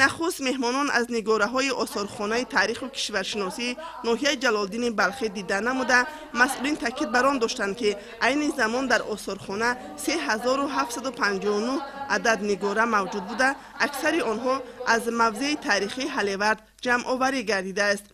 Нахуст меҳмонон аз нигораҳои осорхонаи таъриху кишваршиносии ноҳияи Ҷалолиддини Балхӣ дида намуда, масъулин таъкид бар он доштанд, ки айни замон дар осорхона 3759 адад нигора мавҷуд буда, аксари онҳо аз мавзеи таърихии Ҳалевард ҷамъоварӣ гардидааст.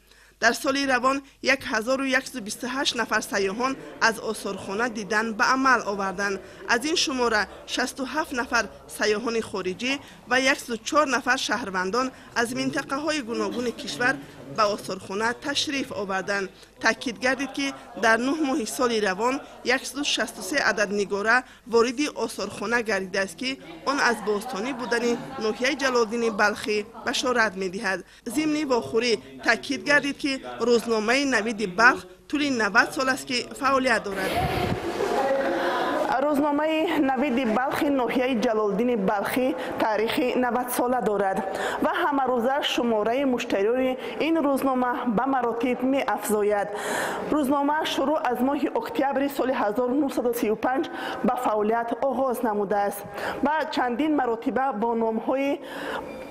Дар соли равон 1128 нафар сайёҳон аз осорхона дидан ба амал оварданд. Аз ин шумора 67 нафар сайёҳони хориҷӣ ва 104 нафар шаҳрвандон аз минтақаҳои гуногуни кишвар ба осорхона ташриф оварданд. Таъкид гардид, ки дар 9 моҳи соли равон 163 адад нигора вориди осорхона гардидааст, ки он аз бостонӣ будани ноҳияи Ҷалолиддини Балхӣ башорат медиҳад. Зимни вохӯрӣ таъкид гардид, ки рӯзномаи Навиди Балх тӯли 90 сол аст, ки фаъолият дорад. Рӯзномаи Навиди Балхи ноҳияи Ҷалолиддини Балхӣ таърихи 90-сола дорад ва ҳамарӯза шумораи муштариёни ин рӯзнома ба маротиб меафзояд. Рӯзнома шурӯъ аз моҳи октябри соли 1935 ба фаъолият оғоз намудааст ва чандин маротиба бо номҳои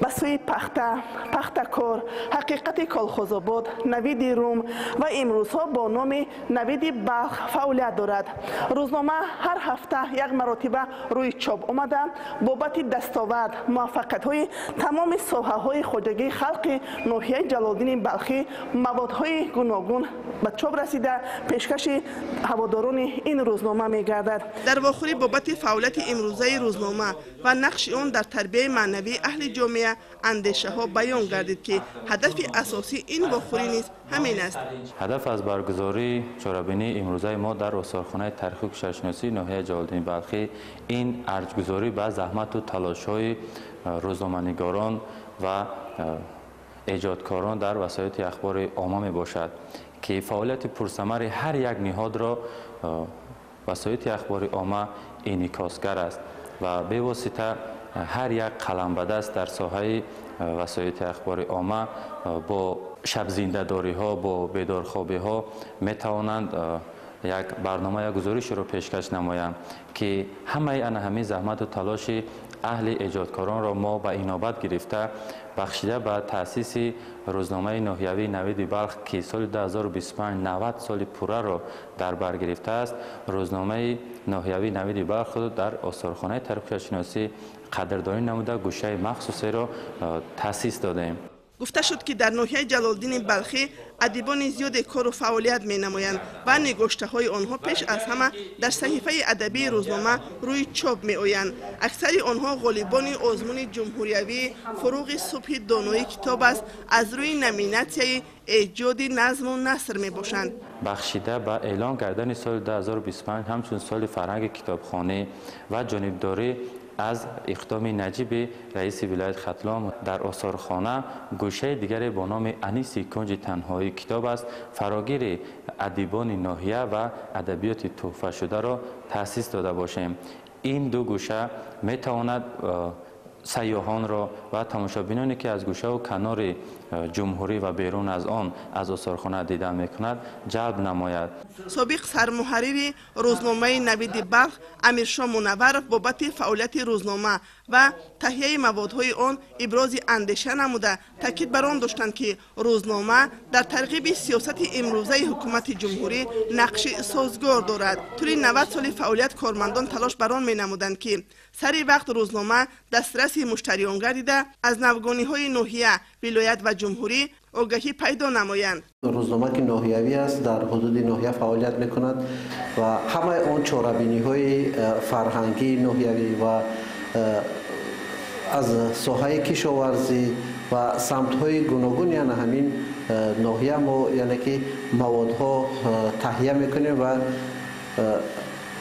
ба сӯи пахта, пахтакор, ҳақиқати колхозобод, Навиди Рум ва имрӯзҳо бо номи Навиди Балх фаъолият дорад. Рӯзнома ҳар ҳафта як маротиба рӯи чоп омада, бобати дастовард, муваффақиятҳои тамоми соҳаҳои хоҷагии халқи ноҳияи Ҷалолиддини Балхӣ маводҳои гуногун ба чоп расида, пешкаши ҳаводорони ин рӯзнома мегардад. Дар вохӯрӣ бобати фаъолияти имрӯзаи рӯзнома ва нақши он дар тарбияи маънавии аҳли ҷомеа андешаҳо баён гардид, ки ҳадафи асосии ин вохӯрӣ низ ҳамин аст. Ҳадаф аз баргузории чорабинии имрӯзаи мо дар осорхонаи таъриху кишваршиносии ноҳияи Ҷалолиддини Балхӣ ин арҷгузорӣ ба заҳмату талошҳои рӯзноманигорон ва эҷодкорон дар васоити ахбори омма мебошад, ки фаъолияти пурсамари ҳар як ниҳодро васоити ахбори омма инъикосгар аст ва бевосита ҳар як қаламбадаст дар соҳаи васоити ахбори омма бо шабзиндадориҳо, бо бедорхобиҳо метавонанд як барнома, як гузоришро пешкаш намоянд, ки ҳамаи ана ҳамин заҳмату талоши аҳли эҷодкоронро мо ба инобат гирифта, бахшида ба таъсиси рӯзномаи ноҳиявии Навиди Балх, ки соли 2025 90 соли пурраро дар бар гирифтааст, рӯзномаи ноҳиявии Навиди Балхро дар осорхонаи таърихшиносӣ қадрдонӣ намуда, гӯшаи махсусеро таъсис додаем. Гуфта шуд, ки дар ноҳияи Ҷалолиддини Балхӣ адибони зиёде кору фаъолият менамоянд ва нигоштаҳои онҳо пеш аз ҳама дар саҳифаи адабии рӯзнома рӯи чоп меоянд. Аксари онҳо ғолибони озмуни ҷумҳуриявии «Фуруғи субҳи доноӣ китоб аст» аз рӯи номинатсияи эҷоди назму наср мебошанд. Бахшида ба эълон кардани соли 2025 ҳамчун соли фарҳанги китобхонӣ ва ҷонибдорӣ аз иқдоми наҷиби раиси вилояти Хатлон, дар осорхона гӯшаи дигаре бо номи «Аниси кунҷи танҳоии китоб аст» фарогири адибони ноҳия ва адабиёти тӯҳфашударо таъсис дода бошем. Ин ду гӯша метавонад сайёҳонро ва тамошобиноне, ки аз гӯшаву канори ҷумҳурӣ ва берун аз он аз осорхона дидан мекунад, ҷалб намояд. Собиқ сармуҳаррири рӯзномаи Навиди Балх Амиршо Мунавваров бобати фаъолияти рӯзнома ва таҳияи маводҳои он ибрози андеша намуда, таъкид бар он доштанд, ки рӯзнома дар тарғиби сиёсати имрӯзаи ҳукумати ҷумҳурӣ нақши созгор дорад. Тӯли 90 соли фаъолият кормандон талош бар он менамуданд, ки сари вақт рӯзнома дастраси муштариён гардида, аз навгониҳои ноҳия, вилоят ва ҷумҳурӣ огаҳӣ пайдо намоянд. Рӯзнома, ки ноҳиявӣ аст, дар ҳудуди ноҳия фаъолият мекунад ва ҳамаи он чорабиниҳои фарҳангии ноҳиявӣ ва аз соҳаи кишоварзӣ ва самтҳои гуногун, яъне ҳамин ноҳия, мо яъне ки маводҳо таҳия мекунем ва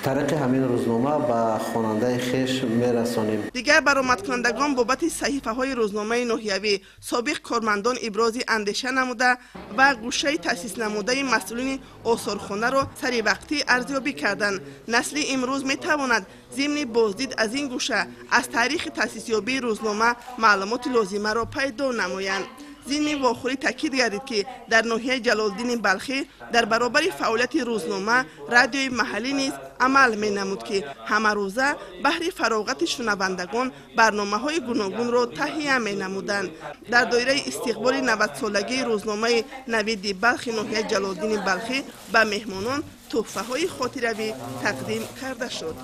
тариқи ҳамин рӯзнома ба хонандаи хеш мерасонем. Дигар баромадкунандагон бобати саҳифаҳои рӯзномаи ноҳиявӣ собиқ кормандон ибрози андеша намуда ва гӯшаи таъсиснамудаи масъулини осорхонаро саривақтӣ арзёбӣ карданд. Насли имрӯз метавонад зимни боздид аз ин гӯша аз таърихи таъсисёбии рӯзнома маълумоти лозимаро пайдо намоянд. Зимни вохӯрӣ таъкид гардид, ки дар ноҳияи Ҷалолиддини Балхӣ дар баробари фаъолияти рӯзнома радиои маҳаллӣ низ амал менамуд, ки ҳамарӯза баҳри фароғати шунавандагон барномаҳои гуногунро таҳия менамуданд. Дар доираи истиқболи 90-солагии рӯзномаи Навиди Балхи ноҳияи Ҷалолиддини Балхӣ ба меҳмонон тӯҳфаҳои хотиравӣ тақдим карда шуд.